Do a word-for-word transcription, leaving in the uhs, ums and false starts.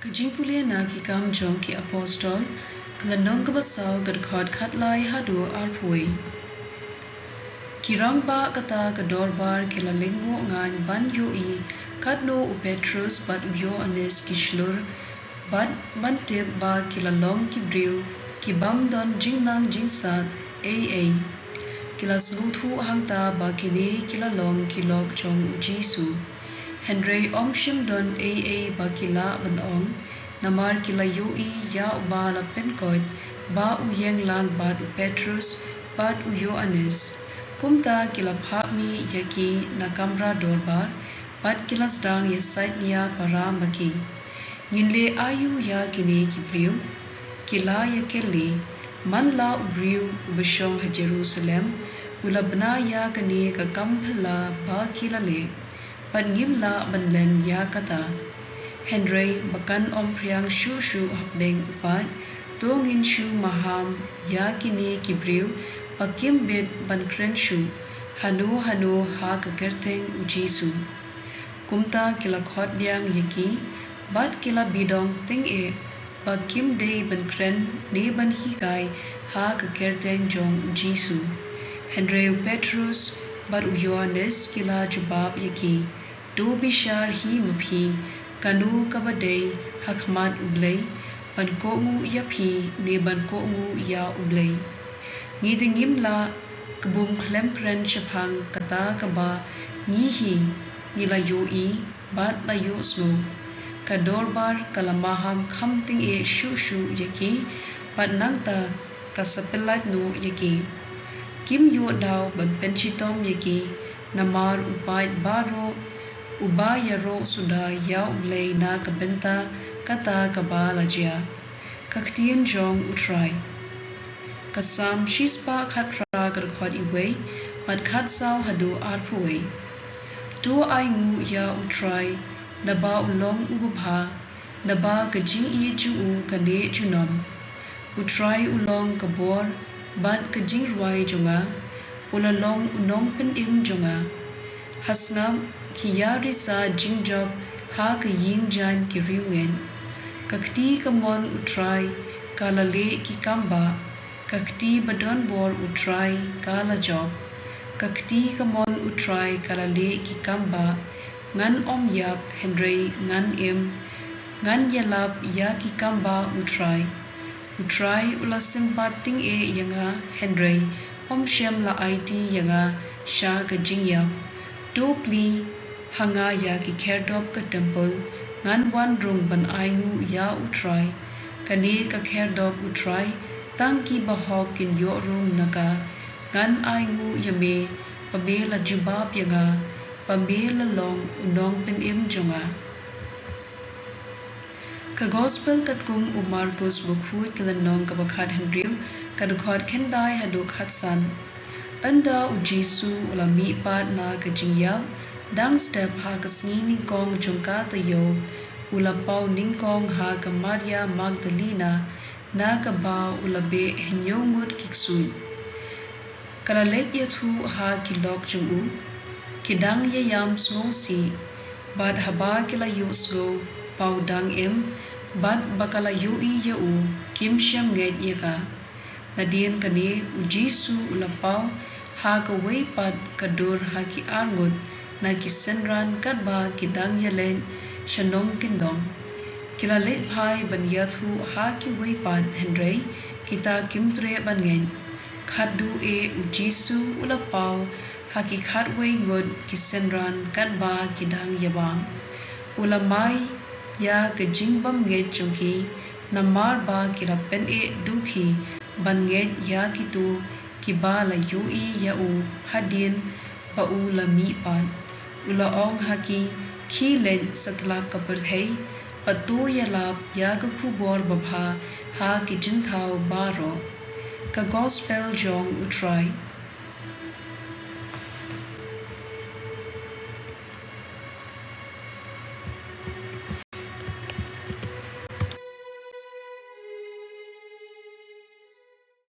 Ka jingpule na Ki Kam jong ki Apostol, ka lynnong kaba saw, ka dkhot khatlai haduh arphew. Ki rangbah kata ka dorbar ki la lyngngoh ngan ban ïohi katno u Petrus bad u Ïoannis ki shlur, bad ban tip ba ki la long ki briew ki bym don jingnang jingsat ei ei. Ki la sngewthuh hangta ba kine ki la long ki lok jong u Jisu. Hynrei ym shym don ei ei ba ki lah ban ong, namar ki la ïohi ïa uba la pynkoit ba u ïeng lang bad u Petrus bad u Ïoannis. Kumta ki la phah mih ïa ki na kamra dorbar, bad ki la sdang ïasaid nia para ma ki, Ngin leh aïu ïa kine ki briew? Ki la ïakylli. Man la u briew uba shong ha Jerusalem u la bna ïa kane ka kam phylla ba ki la leh, bad ngim lah ban len ïa kata. Hynrei ba kan ym phriang shuh shuh hapdeng u paid, to ngin shu maham ïa kine ki briew ba kim bit ban kren shuh hano hano ha ka kyrteng u Jisu. Kumta ki la khot biang ïa ki, bad ki la bidong tyngeh ba kim dei ban kren ne ban hikai ha ka kyrteng jong u Jisu. Hynrei u Petrus bad u Ïoannis ki la jubab ïa ki, To bishar hi ma phi, kano kaba dei ha khmat U Blei, ban kohnguh ïa phi ne ban kohnguh ïa U Blei. Ngi te ngim lah ka bym khlem kren shaphang kata kaba ngi hi ngi la ïohi bad la ïohsngew. Ka dorbar ka la maham kham tyngeh shuh shuh ïa ki, bad nangta ka sa pyllait noh ïa ki. Kim ïoh daw ban pynshitom ïa ki, namar u paid baroh uba ïaroh suda ïa U Blei na ka bynta kata kaba la jia. Ka ktien jong U Trai. Ka Salm shispah khatphra, ka dkhot iwei bad khatsaw haduh arphew wei. To ainguh ïa U Trai, naba u long uba bha, naba ka jingïeit jong u ka neh junom. U Trai u long ka bor bad ka jingrwai jong nga, u la long u nongpynim jong nga. Ha sngap ki ïarisa jingjop ha ka ïing jaiñ ki riewngeit. Ka kti kamon U Trai ka la leh ki kam bah, ka kti ba don bor U Trai ka la jop. Ka kti kamon U Trai ka la leh ki kam bah, ngan ym ïap hynrei ngan im, ngan ïalap ïa ki kam bah U Trai. U Trai u la sympat tyngeh ïa nga, hynrei ym shym la aiti ïa nga sha ka jingïap. To plie ha nga ïa ki khyrdop ka templ, ngan wan rung ban ainguh ïa U Trai. Kane ka khyrdop U Trai, tang ki bahok kin ïoh rung na ka. Ngan ainguh ïa me ba me la jubab ïa nga, ba me la long u nongpynim jong nga. Ka Gospel katkum u Markus bakhuid, ka lynnong kaba khathynriew, ka dkhot khyndai haduh khatsan. Ynda u Jisu u la mihpat na ka jingïap, dang step ha ka sngi nyngkong jong ka taïew, u la paw nyngkong ha ka Maria Magdalena, na kaba u la beh hynñiew ngut ki ksuid. Ka la leit ïathuh ha ki lok jong u, ki dang ïaïam sngewsih, bad haba ki la ïohsngew ba u dang im, bad ba ka la ïohi ïa u, kim shym ngeit ïa ka. Nadien kane u Jisu u la paw ha kawei pat ka dur ha ki arngut na ki synran katba ki dang ïaleit sha nongkyndong. Ki la leit phai ban ïathuh ha kiwei pat, hynrei kita kim treh ban ngeit. Khatduh eh u Jisu u la paw ha ki khatwei ngut ki synran katba ki dang ïabam. U la mai ïa ka jingbymngeit jong ki, namar ba ki la pyneh dukhi ban ngeit ïa kito kiba la ïohi ïa u hadien ba u la mihpat. U la ong ha ki, khie leit satlak ka pyrthei, bad to ïalap ïa ka khubor babha ha ki jynthaw baroh. Ka Gospel jong U Trai.